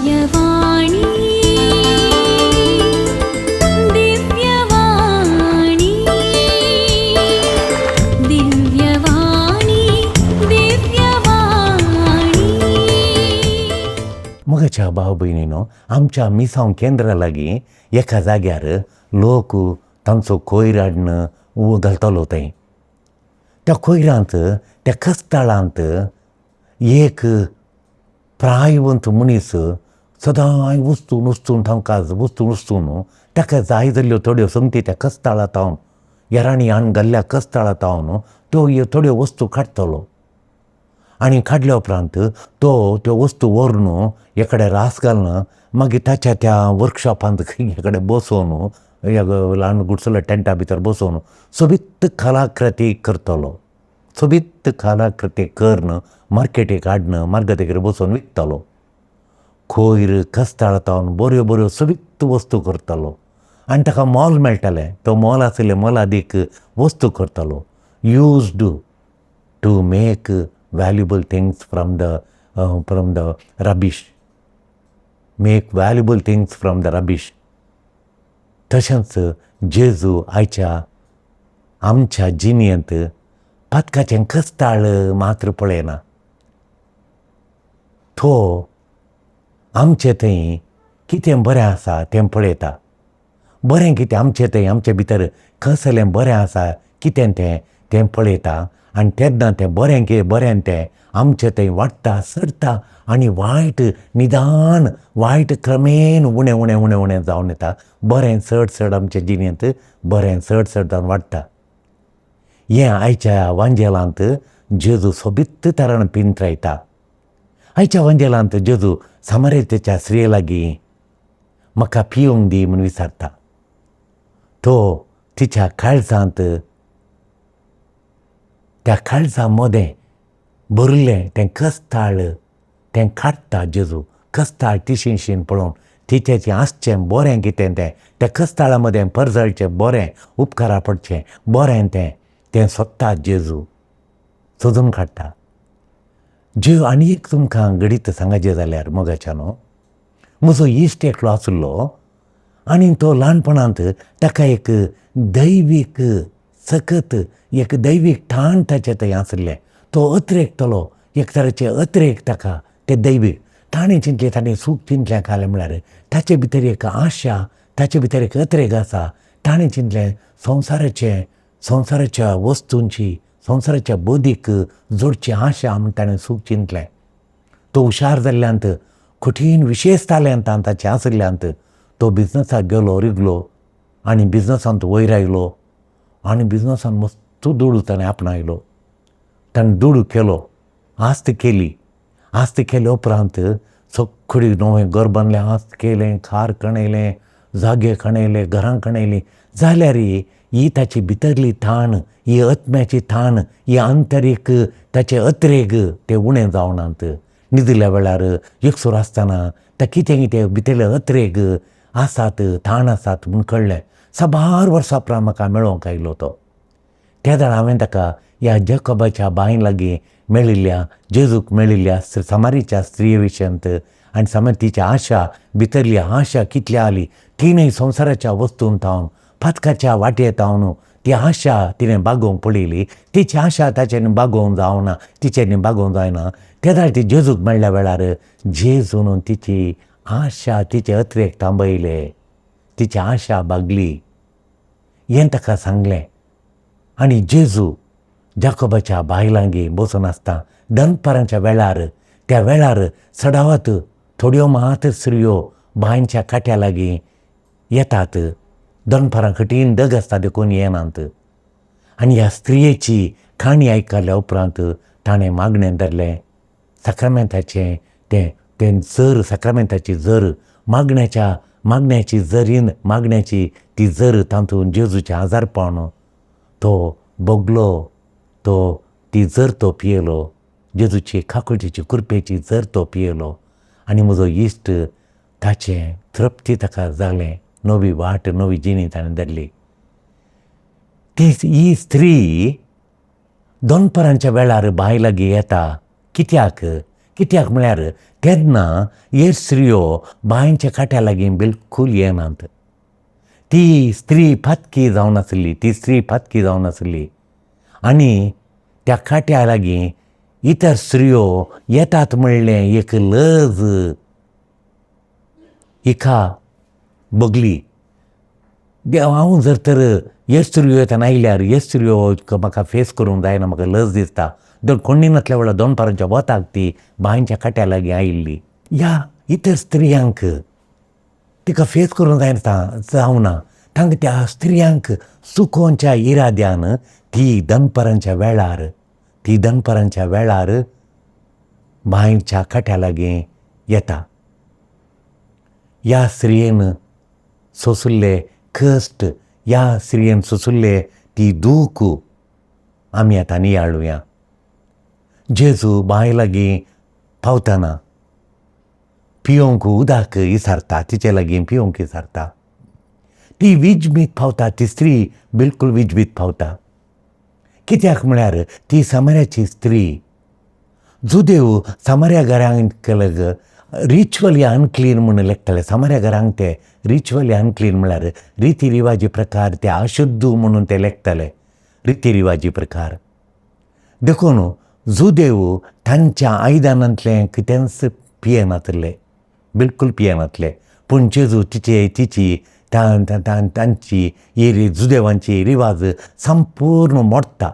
दिव्यवाणी, दिव्यवाणी, दिव्यवाणी, दिव्यवाणी. मोगाच्या भाव भयणीनो, आमच्या मिसांव केंद्रा लागीं एका जाग्यार लोक तांचो कोयर हाडून घालतालो थंय. त्या कोयरांत, त्या कस्ताळांत एक प्रायवंत मनीस सदांय वचून वचून तांकां वचून वचून ताका जाय जाल्ल्यो थोड्यो संगती त्या कस्ताळा तावन, येरांनी हाडून घाल्ल्या कस्ताळा तावन त्यो थोड्यो वस्तू काडटलो आनी काडल्या उपरांत तो त्यो वस्तू व्हरून एकडे रास घालून मागीर ताच्या त्या वर्कशॉपांत एकडे बसोवन, एक ल्हान गुडसुल्या टेंटा भितर बसोवन सोबीत कलाकृती करतलो. सोबीत कलाकृती करून मार्केटीक हाडून मार्गतेगेर बसोवन विकतलो. कोयर कस्ताळ तावन बऱ्यो बऱ्यो सोबीत वस्तू करतलो आनी ताका मोल मेळटालें. तो मोल आशिल्ले मोलादीक वस्तू करतलो. Used to make valuable things from the rubbish, make valuable things from the rubbish. तशेंच जेजू आयच्या आमच्या जिणेंत पातकाचें कस्ताळ मात्र पळयना, तो आमचे थंय कितें बरें आसा तें पळयता. बरें कितें आमचे थंय, आमचे भितर कसलें बरें आसा कितें तें, तें पळयता आनी तेन्ना तें बरें कितें, बरें तें आमचे थंय वाडटा चडटा आनी वायट निदान, वायट क्रमेन उणें उणें उणें उणें जावन येता. बरें चड चड आमचे जिणेंत बरें चड चड जावन वाडटा. हें आयच्या वांजेलांत जेजू सोबीत तरान पिंत्रायता. आयच्या वांजेलांत जेजू सामारेतेच्या स्त्रिये लागीं म्हाका पिवंक दी म्हूण विचारता. तो तिच्या काळजांत, त्या काळजा मदें भरिल्लें तें कस्ताळ तें काडटा जेजू. कस्ताळ तिशींशीन पळोवन तिचें आसचें बरें कितें तें, त्या कस्ताळा मदें परजळचें बरें, उपकारा पडचें बरें तें, तें सोदता जेजू, सोदून काडटा जेजू. आनी एक तुमकां घडीत सांगाचें जाल्यार मोगाच्या न्हू, म्हजो इश्ट एकलो आशिल्लो आनी तो ल्हानपणांत ताका एक दैवीक सकत, एक दैवीक ठाण ताचे थंय आशिल्लें. तो अत्रेकतलो, एक तरेचे अत्रेक ताका ते दैवीक. ताणें चिंतलें, ताणें सूख चिंतलें खालें म्हळ्यार ताचे भितर एक आशा, ताचे भितर एक अत्रेक आसा. ताणें चिंतलें, संवसाराचें, संवसाराच्या वस्तूंची, संवसाराच्या बदीक जोडची आशा म्हूण ताणें सूख चिंतलें. तो हुशार जाल्ल्यांत, कठीण विशेश तालेंतां ताचें आशिल्ल्यांत तो बिजनसाक गेलो, रिगलो आनी बिजनसांत वयर आयलो आनी बिजनसान मस्त दुडू ताणें आपणायलो. ताणें दुडू केलो, आस्त केली. आस्त केले उपरांत सगळी नवें घर बांदलें, आस्त केलें, कार कणयलें, जागे कणयले, घरां कणयलीं. जाल्यार ही ताची भितरली ताण, ही आत्म्याची ताण, ही आंतरीक ताचे अत्रेग ते उणें जावनात. न्हिदिल्ल्या वेळार एकसुरो आसतना त्या कितें कितें भितरले अत्रेग आसात, ताण आसात म्हूण कळ्ळें. साबार वर्सां उपरांत म्हाका मेळोंक आयलो तो. त्या वेळार हांवें ताका ह्या जेकोबाच्या बांय लागीं मेळिल्ल्या जेजूक मेळिल्ल्या समारीच्या स्त्रिये विशयांत आनी समज तिची आशा, भितरली आशा कितली आली, तिणें संवसाराच्या वस्तून तावन, पातकाच्या वाटेर तावन ती आशा तिणें बागोवंक पळयली. तिची आशा ताच्यानी बागोवंक जावना, तिच्यानी बागोवंक जायना. तेन्ना ती जेजूक मेळ्ळ्या वेळार जेजून तिची आशा, तिचे अत्रेक थांबयले, तिची आशा बागली हें ताका सांगलें. आनी जेजू जाकोबाच्या बायलांगी बसून आसता दनपारांच्या वेळार, त्या वेळार चडावत थोड्यो मात स्त्रियो बांयच्या काट्या लागीं येतात. दनपारां कठीण दग आसता देखून येनात. आनी ह्या स्त्रियेची काणी आयकल्या उपरांत ताणें मागणें धरलें. साक्रामेंताचें तें तें जर, साक्रामेंताची जर, मागण्याच्या, मागण्याची जरीन, मागण्याची ती जर, तातूंत जेजूचें आजारपण तो भोगलो. तो ती जर तो पियेलो, जेजूची काकुळटीची कृपेची जर तो पियेलो आनी म्हजो इश्ट ताचें तृप्ती ताका जालें. नवी वाट, नवी जिणी ताणें धरली. ती ही स्त्री दनपरांच्या वेळार बांय लागीं येता कित्याक? कित्याक म्हळ्यार तेन्ना तेन्ना हेर स्त्रियो बांयच्या काट्या लागीं बिलकूल येनात. ती स्त्री पातकी जावन आसली, ती स्त्री पातकी जावन आसली आनी त्या काट्या लागीं इतर स्त्रियो येतात म्हणलें एक लज हिका भोगली. हांव जर तर हे स्त्रियो येतना आयल्यार हे स्त्रियो म्हाका फेस करूंक जायना, म्हाका लज दिसता. दोन कोणी नासल्या वेळार दनपारांच्या वताक ती बांयच्या काट्या लागीं आयिल्ली. ह्या इतर स्त्रियांक तिका फेस करूंक जायना जावना, तांकां त्या स्त्रियांक सुकोवच्या इराद्यान ती दनपारांच्या वेळार, ती दनपारांच्या वेळार बांयच्या काट्या लागीं येता. ह्या स्त्रियेन सोंशिल्ले कश्ट, ह्या स्त्रियेन सोंशिल्ले ती दूख आमी आतां नियाळुया. जेजू बांय लागीं पावतना पिवंक उदक विसारता, तिचे लागीं पिवंक विसारता. ती विजमीत पावता, ती स्त्री बिलकूल विजमीत पावता. कित्याक म्हळ्यार ती समाऱ्याची स्त्री. जुदेव समाऱ्या घरांक रिच्युअली अनक्लीन म्हूण लेखताले. समाऱ्या घरांक ते रिच्युअली अनक्लीन म्हळ्यार रिती रिवाजी प्रकार ते अशुद्ध म्हणून ते लेखताले, रिती रिवाजी प्रकार. देखून जुदेव तांच्या आयदनांतलें कितेंच पियेनातले, बिलकूल पियेनातले. पूण जेजू तिचे तिची तांची ही जुदेवांची रिवाज संपूर्ण मोडटा,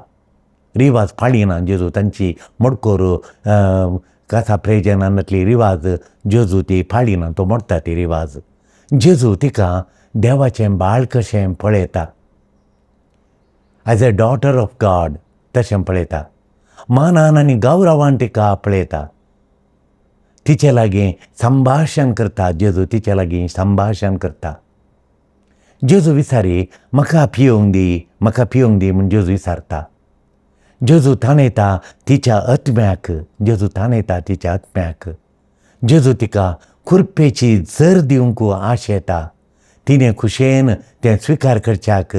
रिवाज पाळिना जेजू. तांची मोडकोर कसा प्रेजनांतली रिवाज जेजू ती पाळिना, तो मोडटा ती रिवाज. जेजू तिका देवाचें बाळ कशें पळयता, as a daughter of God तशें पळयता, मानान आनी गौरवान तिका पळयता. तिचे लागीं संभाशण करता जेजू, तिचे लागीं संभाशण करता. जेजू विचारी म्हाका पिवंक दी, म्हाका पिवंक दी म्हूण जेजू विचारता. जेजू ताणयता तिच्या आत्म्याक, जेजू ताणयता तिच्या आत्म्याक. जेजू तिका खुरपेची जर दिवंक आश येता. तिणें खुशयेन तें स्विकार करच्याक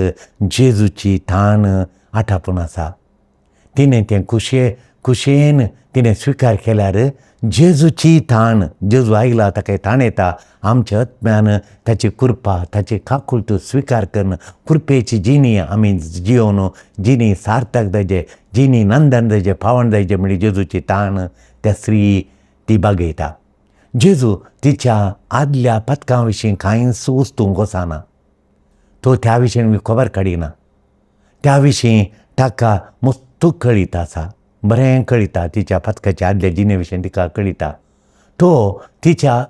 जेजूची ताण आटापून आसा. तिणें तें खुशयेन तिणें स्विकार केल्यार जेजूची ताण, जेजू आयला ताका ताण येता आमच्या आत्म्यान ताची कृपा, ताची काकुळट स्विकार करून कृपेची जिणी आमी जियोवन जिणी सार्थक जायचे, जिणी नंदन जायचे, पावण जायचे म्हणजे जेजूची ताण त्या स्त्री ती बागयता. जेजू तिच्या आदल्या पथकां विशीं कांयच वस्तूंक वचना, तो त्या विशीं खबर काडिना. त्या विशीं ताका मस्तू कळीत आसा, बरें कळिता. तिच्या पथकाच्या आदल्या जिणे विशीं तिका कळिता. तो तिच्या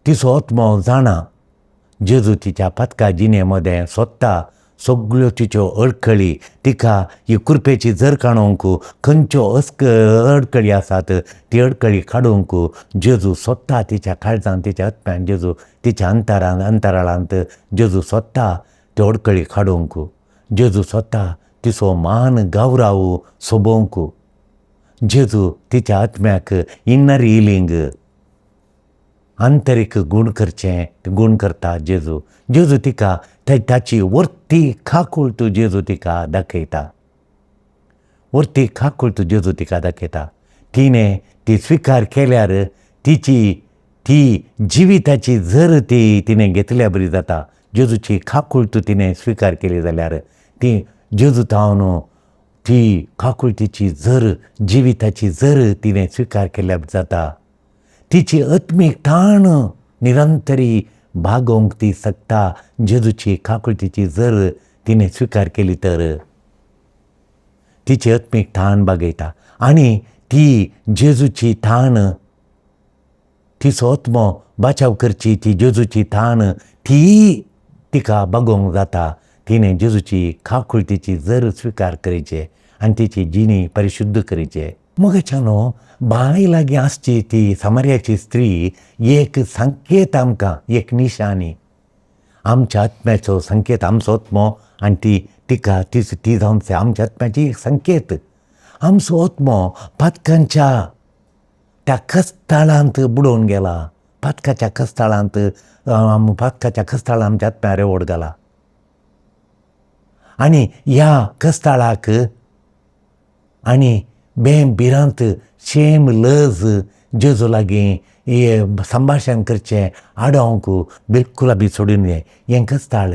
तिचो आत्मो जाणा. जेजू तिच्या पथका जिणे मदें सोदता सगळ्यो तिच्यो अडखळी, तिका ही कुरपेची जर काडूंक खंयच्यो अडखळी आसात ती अडखळी काडूंक जेजू सोदता. तिच्या काळजान, तिच्या आत्म्यान जेजू तिच्या अंतरान अंतराळांत जेजू सोदता त्यो अडखळी काडूंक. जेजू सोदता तिचो मान गौराव सोबोवंक. जेजू तिच्या आत्म्याक इनर हिलींग, आंतरीक गूण करचें गूण करता जेजू. जेजू तिका ताची वर्ती काकुळट जेजू तिका दाखयता, वर्ती काकुळट जेजू तिका दाखयता. तिणें ती स्विकार केल्यार तिची ती जिविताची जर ती तिणें घेतल्या बरी जाता. जेजूची काकुळट तिणें स्विकार केली जाल्यार ती जेजू तावन ती काकुळटीची जर जिविताची जर तिणें स्विकार केल्यार जाता. तिची आत्मीक ताण निरंतरी बागोवंक ती शकता. जेजूची काकुळटीची जर तिणें स्विकार केली तर तिची आत्मीक ताण बागयता आनी ती जेजूची ताण, तिचो आत्मो बाचाव करची ती जेजूची ताण ती तिका बागोवंक जाता. तिणें जेजूची काकुळटीची जर स्विकार करचे आनी तिची जिणी परिशुद्ध करचे. मोगाच्यानो, बांय लागीं आसची ती समार्याची स्त्री एक संकेत आमकां, एक निशाणी आमच्या आत्म्याचो संकेत. आमचो आत्मो आनी ती तिका ती ती जावन आमच्या आत्म्याची एक संकेत. आमचो आत्मो पातकांच्या त्या कस्ताळांत बुडोवन गेला. पातकाच्या कस्ताळांत, पातकाच्या कस्ताळांत आमच्या आत्म्या रेवड घाला आनी ह्या कस्ताळाक आनी बें भिरांत शेम लज जेजू लागीं संभाशण करचें आडोवंक बिलकूल बी सोडून हें कस्ताळ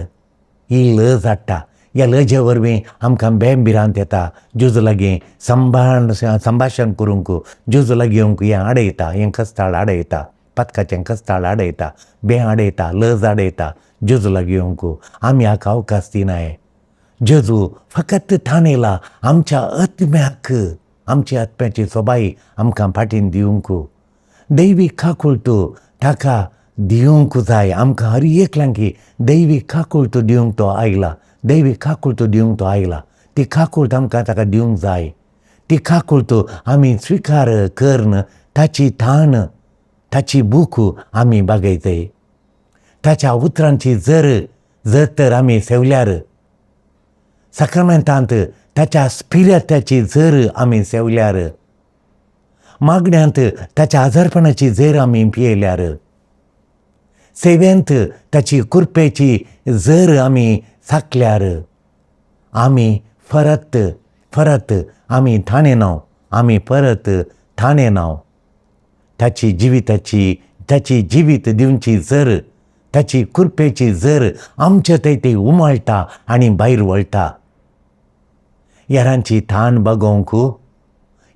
ही लज हाडटा. ह्या लजे वरवीं आमकां बेम भिरांत येता जेजू लागीं संभाशण करूंक, जेजू लागीं येवंक. हें आडयता, हें कस्ताळ आडयता, पातकाचें कस्ताळ आडयता, बें आडयता, लज आडयता जेजू लागीं येवंक. आमी हाका अवकाश दिनाय. जेजू फकत ताणेला आमच्या आत्म्याक, आमच्या आत्म्याची सोबाई आमकां फाटीन दिवंक, दैवी काकुळट ताका दिवंक जाय. आमकां हर एकल्यांकी दैवी काकुळट दिवंक तो आयला, दैवी काकुळट दिवंक तो आयला. ती काकुळट आमकां ताका दिवंक जाय. ती काकुळट आमी स्विकार करून ताची ताण, ताची भूक आमी बागयतय. ताच्या उतरांची जर जर तर आमी सेवल्यार, साक्रामेंतांत ताच्या स्पिरिताची जर आमी सेवल्यार, मागण्यांत ताच्या आजारपणाची जर आमी पियेल्यार, सेवेंत ताची कुरपेची जर आमी साकल्यार, आमी परत परत आमी थाणे नाव, आमी परत थाणे नाव. ताची जिविताची, ताची जिवीत दिवची जर, ताची कुरपेची जर आमचे थंय ती उमाळटा आनी भायर वळटा. हेरांची ताण बागोवंक,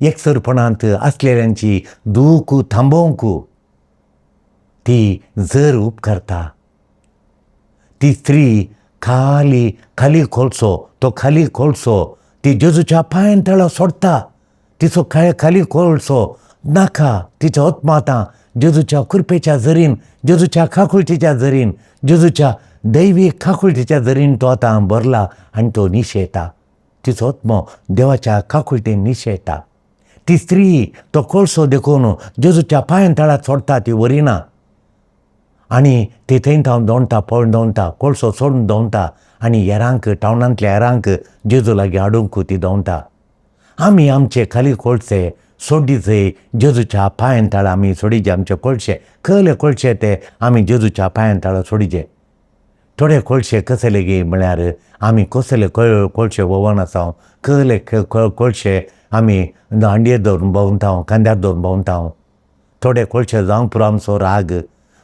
एकसरपणांत आसलेल्यांची दूख थांबोवंक ती जर उपकारता. ती स्त्री खाली खाली कोळसो, तो खाली कोळसो ती जेजूच्या पांयान तळा सोडटा. तिचो खाली कोळसो नाका. तिचो आत्मा आतां जेजूच्या कृपेच्या जरीन, जेजूच्या काकुळटीच्या जरीन, जेजूच्या दैवी काकुळटीच्या जरीन तो आतां भरला आनी तो निशेता. तिचो आत्मो देवाच्या काकुळटेन निशेता. ती स्त्री तो कोळसो देखून जेजूच्या पांयान तळा सोडटा, ती व्हरिना आनी ती थंय थावन दवणटा, पळून दवणटा, कोळसो सोडून दवणटा आनी हेरांक, टावनांतल्या हेरांक जेजू लागीं हाडूंक ती दवणटा. आमी आमचे खाली कोळसे सोडीचे जेजूच्या पांयान तळा आमी सोडीचे. आमचे कोळशे, कहले कोळशे ते आमी जेजूच्या पांयान तळा सोडीचे. थोडे कोळशे कसले गे म्हळ्यार आमी कसले कोळशे व्होवन आसा, कहले कोळशे आमी हांडयेर दवरून भोंवता, खांद्यार दवरून भोंवता. थोडे कोळशे जावंक पुरो आमचो राग,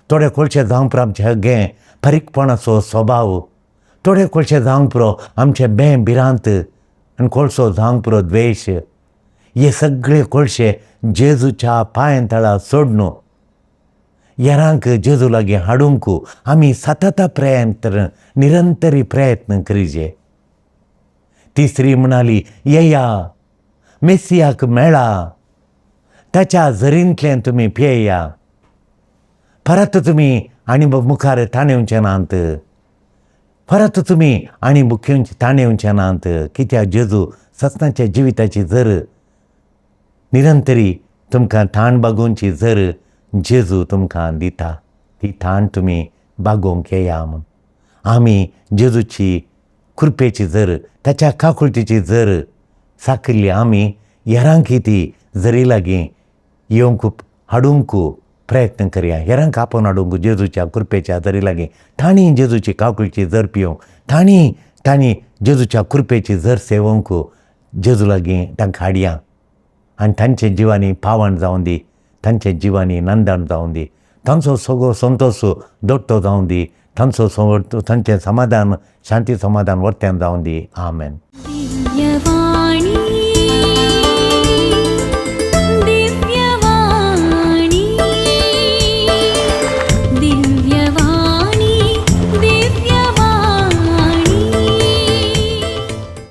थोडे कोळशे जावंक पुरो आमचें हगें फारीकपणाचो स्वभाव, थोडे कोळशे जावंक पुरो आमचें बें भिरांत आनी कोळसो जावंक पुरो द्वेश. हे सगळे कोळशे जेजूच्या पांयान तळा सोडून हेरांक जेजू लागीं हाडूंक आमी सतत प्रयत्न, निरंतरी प्रयत्न करीजे. ती स्त्री म्हणाली, येया, मेसियाक मेळा, ताच्या जरींतल्यान तुमी पियेया, परत तुमी आनी मुखार ताणेवचे नात, परत तुमी आनी मुखेवचे ताणेवचे नात. कित्याक जेजू सत्नाच्या जिविताची जर निरंतरी तुमकां ताण बागोवची जर जेजू तुमकां दिता, ती ताण तुमी बागोवंक येया म्हूण. आमी जेजूची कृपेची जर, ताच्या काकुळटीची जर साकल्ली आमी हेरांक ती जरी लागीं येवंक हाडूंक प्रयत्न करया. हेरांक आपोवन हाडूंक जेजूच्या कृपेच्या जरी लागीं, तांणी जेजूची काकुळची जर पिवंक, तांणी तांणी जेजूच्या कृपेची जर सेवंक जेजू लागीं तांकां हाडया आनी तांच्या जिवांनी पावण जावं दी, तांच्या जिवांनी नंदन जावं दी, तांचो सगळो संतोश दोट्टो जावं दी, तांचो तांचें समाधान, शांती समाधान वर्त्यान जावं दी. आमेन. दिव्यवाणी.